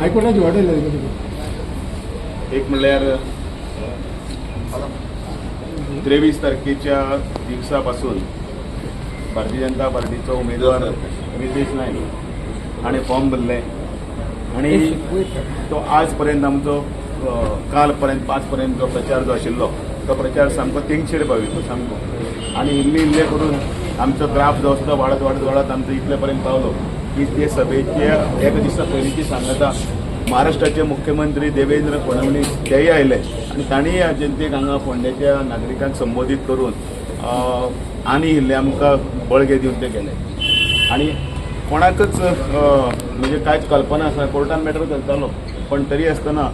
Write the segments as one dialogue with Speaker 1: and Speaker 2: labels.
Speaker 1: हायकोर्टाची order येयल्या.
Speaker 2: एक म्हणल्यार 23 तारखेच्या दिवसापासून भारतीय जनता पार्टीचो उमेदवार रितेश नायक हाणें फॉर्म भरले आनी तो आज पर्यंत आमचो काल पर्यंत 5 पर्यंत जो प्रचार जो आशिल्लो तो प्रचार सामको तेंगशेर पाविल्लो सामको आनी इल्ले इल्ले करून आमचो ग्राफ जो आसा तो वाडत वाडत वाडत आमचो इतले पर्यंत पावलो की ते सभेच्या एका दिसा पयलींची सांगता महाराष्ट्राचे मुख्यमंत्री देवेंद्र फडणवीस तेय आयले आनी तांणीय जनतेक हांगा फोंडेच्या नागरिकांक संबोधीत करून आनी इल्लें आमकां बळगें दिवन ते गेले. आनी कोणाकच म्हणजे कांयच कल्पना आसना, कोर्टान मॅटर चलतालो पण तरी आसतना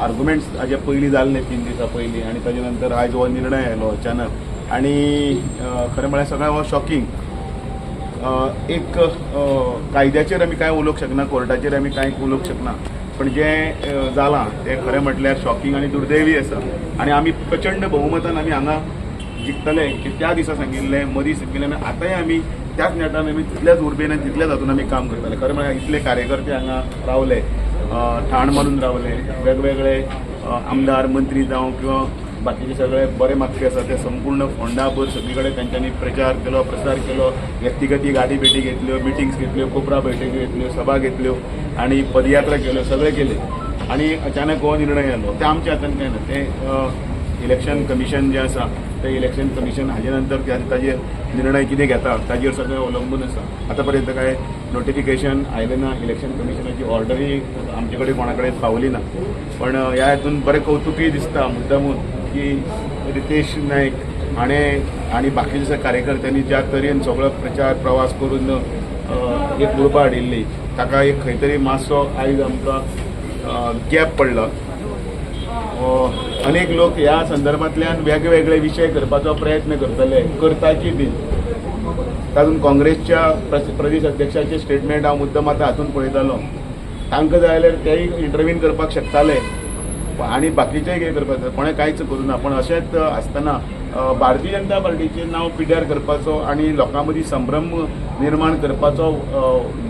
Speaker 2: आर्ग्युमेंट्स हाजे पयलीं जाल्ले 3 दिसां पयलीं आनी ताजे नंतर आयज हो निर्णय आयलो अचानक आनी खरें म्हळ्यार सगळें हो शॉकिंग. एक कायद्याचेर आमी कांय उलोवंक शकना, कोर्टाचेर आमी कांय उलोवंक शकना, पण जें जालां तें खरें म्हटल्यार शॉकिंग आनी दुर्दैवी आसा. आनी आमी प्रचंड बहुमतान आमी हांगा जिखतले की त्या दिसा सांगिल्लें, मदीं सांगिल्लें आनी आतांय आमी त्याच नेटान आमी तितल्याच उर्बेन आनी तितल्याच हातून आमी काम करतले. खरें म्हळ्यार इतले कार्यकर्ते हांगा रावले, ठाण मारून रावले, वेगवेगळे आमदार मंत्री जावं किंवा बाकीचे सगळे बरे मागपी आसा ते संपूर्ण फोंडाभर सगळी कडेन तांच्यांनी प्रचार केलो, प्रसार केलो, व्यक्तिगती गाडी भेटी घेतल्यो, मिटिंग्स घेतल्यो, कोपरा बैठकी घेतल्यो, सभा घेतल्यो आनी पदयात्रा केल्यो, सगळें केलें आनी अचानक हो निर्णय आयलो. ते आमच्या हातान कांय ना, तें इलेक्शन कमिशन जें आसा तें इलेक्शन कमिशन हाजे नंतर ताजेर निर्णय कितें घेता ताजेर सगळें अवलंबून आसा. आतां पर्यंत कांय नोटिफिकेशन आयलें ना, इलेक्शन कमिशनाची ऑर्डरूय आमचे कडेन कोणा कडेन पावली ना. पण ह्या हातून बरें कौतुकूय दिसता मुद्दामून की रितेश नायक हाणें आनी बाकीच्या कार्यकर्त्यांनी ज्या तरेन सगळो प्रचार प्रवास करून एक उर्बा हाडिल्ली ताका एक खंय तरी मातसो आयज आमकां गॅप पडला. अनेक लोक ह्या संदर्भांतल्यान वेगवेगळे विशय करपाचो प्रयत्न करतले, करताची बी तातूंत काँग्रेसच्या प्रदेश अध्यक्षाचे स्टेटमेंट हांव मुद्दम आतां हातूंत पळयतालो, तांकां जाय जाल्यार तेय इंटरवीन करपाक शकताले आनी बाकीचेय कितें करपाक जाय, कोणें कांयच करूं ना. पण अशेंच आसतना भारतीय जनता पार्टीचें नांव पिड्ड्यार करपाचो आनी लोकां मदीं संभ्रम निर्माण करपाचो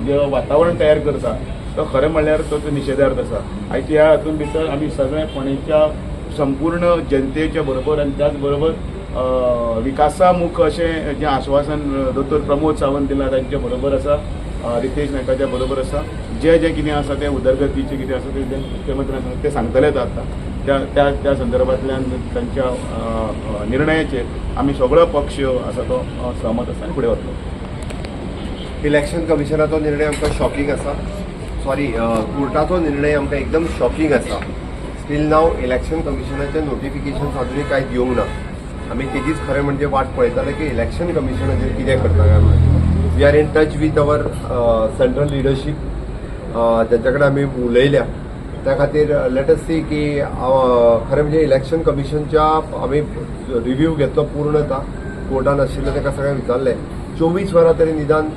Speaker 2: जे वातावरण तयार करता तो खरें म्हणल्यार तो निशेधार्थ आसा. आयज ह्या हातूंत भितर आमी सगळे फोंडेच्या संपूर्ण जनतेच्या बरोबर आनी त्याच बरोबर विकासामुख अशें जें आश्वासन दोतोर प्रमोद सावंत दिलां तांच्या बरोबर आसा, रितेश नायकाच्या बरोबर आसा. जे जे कितें आसा तें उदरगतीचें कितें आसा तें मुख्यमंत्र्यान तें सांगतलेच आतां त्या त्या त्या संदर्भांतल्यान तांच्या निर्णयाचेर आमी सगळो पक्ष आसा तो सहमत आसा आनी फुडें वतलो.
Speaker 3: इलेक्शन कमिशनाचो निर्णय आमकां शॉकिंग आसा, सॉरी कोर्टाचो निर्णय आमकां एकदम शॉकिंग आसा. स्टील नाव इलेक्शन कमिशनाचें नोटिफिकेशन अजुनूय कांय दिवंक ना. आमी तेजीच खरें म्हणजे वाट पळयताले की इलेक्शन कमिशनाचेर कितें करता काय म्हणून. We are in touch with our central leadership, तांच्या कडेन आमी उलयल्या. त्या खातीर let us सी की खरें म्हणजे इलेक्शन कमिशनच्या आमी रिव्यू घेतलो पूर्णता, कोर्टान आशिल्लें ताका सगळें विचारलें. 24 वरां तरी निदान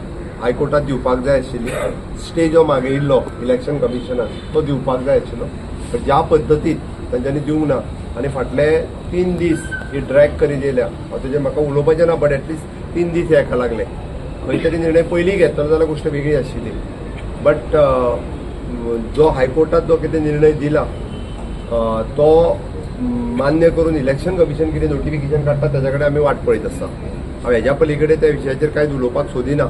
Speaker 3: हायकोर्टात दिवपाक जाय आशिल्ली, स्टे जो मागयिल्लो इलेक्शन कमिशनान तो दिवपाक जाय आशिल्लो, पण ज्या पद्दतीत तांच्यांनी दिवंक ना आनी फाटले 3 दीस ही ड्रॅग करीत येयल्या. हांव तेजेर म्हाका उलोवपाचें ना, बट एटलिस्ट 3 दीस हेका लागले. खंय तरी निर्णय पयलीं घेतलो जाल्यार गोश्ट वेगळी आशिल्ली, बट जो हायकोर्टात जो कितें निर्णय दिला तो मान्य करून इलेक्शन कमिशन कितें नोटिफिकेशन काडटा ताच्या कडेन आमी वाट पळयत आसा. हांव हेज्या पली कडेन त्या विशयाचेर कांयच उलोवपाक सोदिना,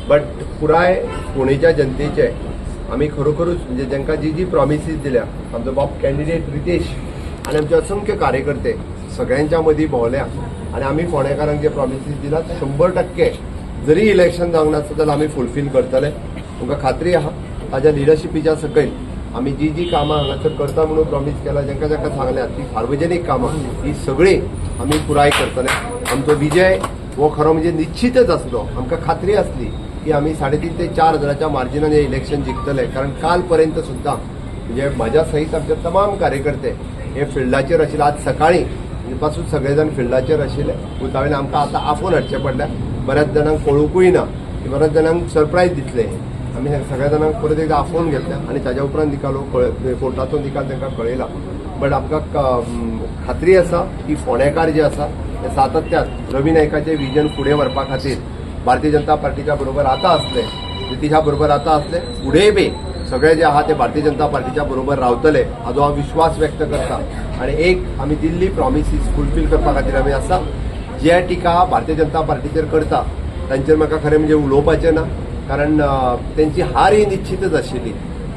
Speaker 3: बट पुराय फोंडेच्या जनतेचे आमी खरोखरूच म्हणजे जांकां जी जी प्रॉमिसीस दिल्या, आमचो बाब कॅन्डिडेट रितेश आनी आमचे असंख्य कार्यकर्ते सगळ्यांच्या मदीं भोंवल्या आनी आमी फोंडेकारांक जे प्रॉमिसीस दिला 100% जरी इलेक्शन जावंक नासता जाल्यार आमी फुलफील करतले. तुमकां खात्री आहा ताज्या लिडरशिपीच्या सकयल आमी जी जी कामां हांगासर करता म्हणून प्रॉमीस केला, जांकां जांकां सांगल्या ती सार्वजनीक कामां ही सगळीं आमी पुराय करतले. आमचो विजय हो खरो म्हणजे निश्चितच आसलो. आमकां खात्री आसली की आमी 3.5 ते 4 हजाराच्या मार्जिनान हें इलेक्शन जिखतले, कारण काल पर्यंत सुद्दां म्हणजे म्हाज्या सहीत आमचे तमाम कार्यकर्ते हे फिल्डाचेर आशिल्ले. आज सकाळीं पासून सगळे जाण फिल्डाचेर आशिल्ले. उतावेल्यान आमकां आतां आफोवन हाडचें पडलें. बऱ्याच जाणांक कळुंकूय ना, बऱ्याच जाणांक सरप्रायज दितलें. आमी सगळ्या जाणांक परत एकदां आफोवन घेतल्या आनी ताज्या उपरांत निकाल कोर्टाचो निकाल तांकां कळयला. बट आमकां खात्री आसा की फोंडेकार जे आसा ते सातत्यान रवी नायकाचें विजन फुडें व्हरपा खातीर भारतीय जनता पार्टीच्या बरोबर आतां आसले, नितीशा बरोबर आतां आसले, फुडें बी सगळे जे आहा ते भारतीय जनता पार्टीच्या बरोबर रावतले हाजो हांव विश्वास व्यक्त करता. आनी एक आमी दिल्ली प्रॉमिसीस फुलफील करपा खातीर आमी आसा. जे टिका भारतीय जनता पार्टीचेर करता तांचेर म्हाका खरें म्हणजे उलोवपाचें ना, कारण तेंची हार ही निश्चितच आशिल्ली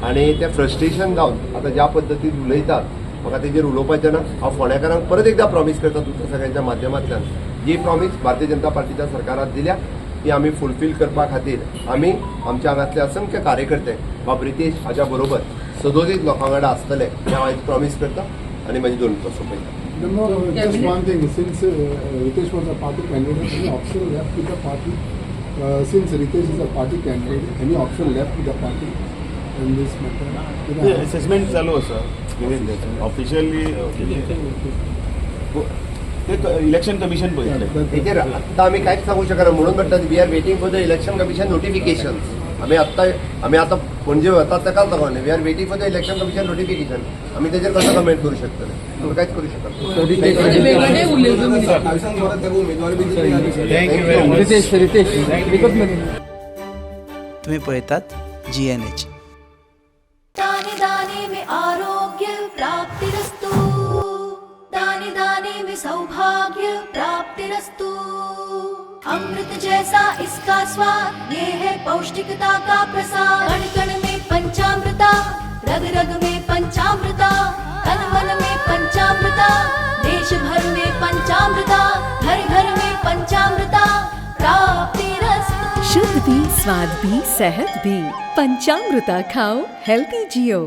Speaker 3: आनी ते फ्रस्ट्रेशन जावन आतां ज्या पद्दतीन उलयतात म्हाका तेजेर उलोवपाचें ना. हांव फोंडेकारांक परत एकदां प्रॉमीस करता तुमच्या सगळ्यांच्या माध्यमांतल्यान, जी प्रॉमीस भारतीय जनता पार्टीच्या सरकारान दिल्या ती आमी फुलफील करपा खातीर आमी आमच्या हांगांतले असंख्य कार्यकर्ते बाब रितेश हाज्या बरोबर सदोदीत लोकां वांगडा आसतले हें हांव आयज प्रॉमीस करता आनी म्हजी दोन मिनटां सोंपयता.
Speaker 1: No, just one thing. Since Ritesh was a party candidate, any option left with the party? Since Ritesh is a party candidate, any option left with the party in this matter?
Speaker 2: Assessment चालू आसा, officially ते election commission पळयतलें.
Speaker 3: तेजेर आत्तां आमी कांयच सांगू शकना, म्हणून म्हणटा we are waiting for the Election Commission notification. आमी आतां पणजे वतात ताकाच लागून we are waiting for the Election Commission notification. आमी तेजेर कसो कमेंट करूं शकतले? आमी कांयच करूं शकना.
Speaker 2: Thank you.
Speaker 4: Ritesh, Ritesh, एकच मिनिट.
Speaker 5: तुम्ही पळयतात जीएनएच.
Speaker 6: दाने दाने में आरोग्य प्राप्तिरस्तु, दाने दाने में सौभाग्य प्राप्तिरस्तु. अमृत जैसा इसका स्वाद, ये है पौष्टिकता का प्रसाद. कण कण में पंचामृता, रग रग में पंचामृता, तन मन में पंचामृता, देश भर में पंचामृता, घर घर में पंचामृता प्राप्तिरस्तु.
Speaker 7: शुद्ध भी, स्वाद भी, सेहत भी. पंचामृता खाओ, हेल्दी जियो.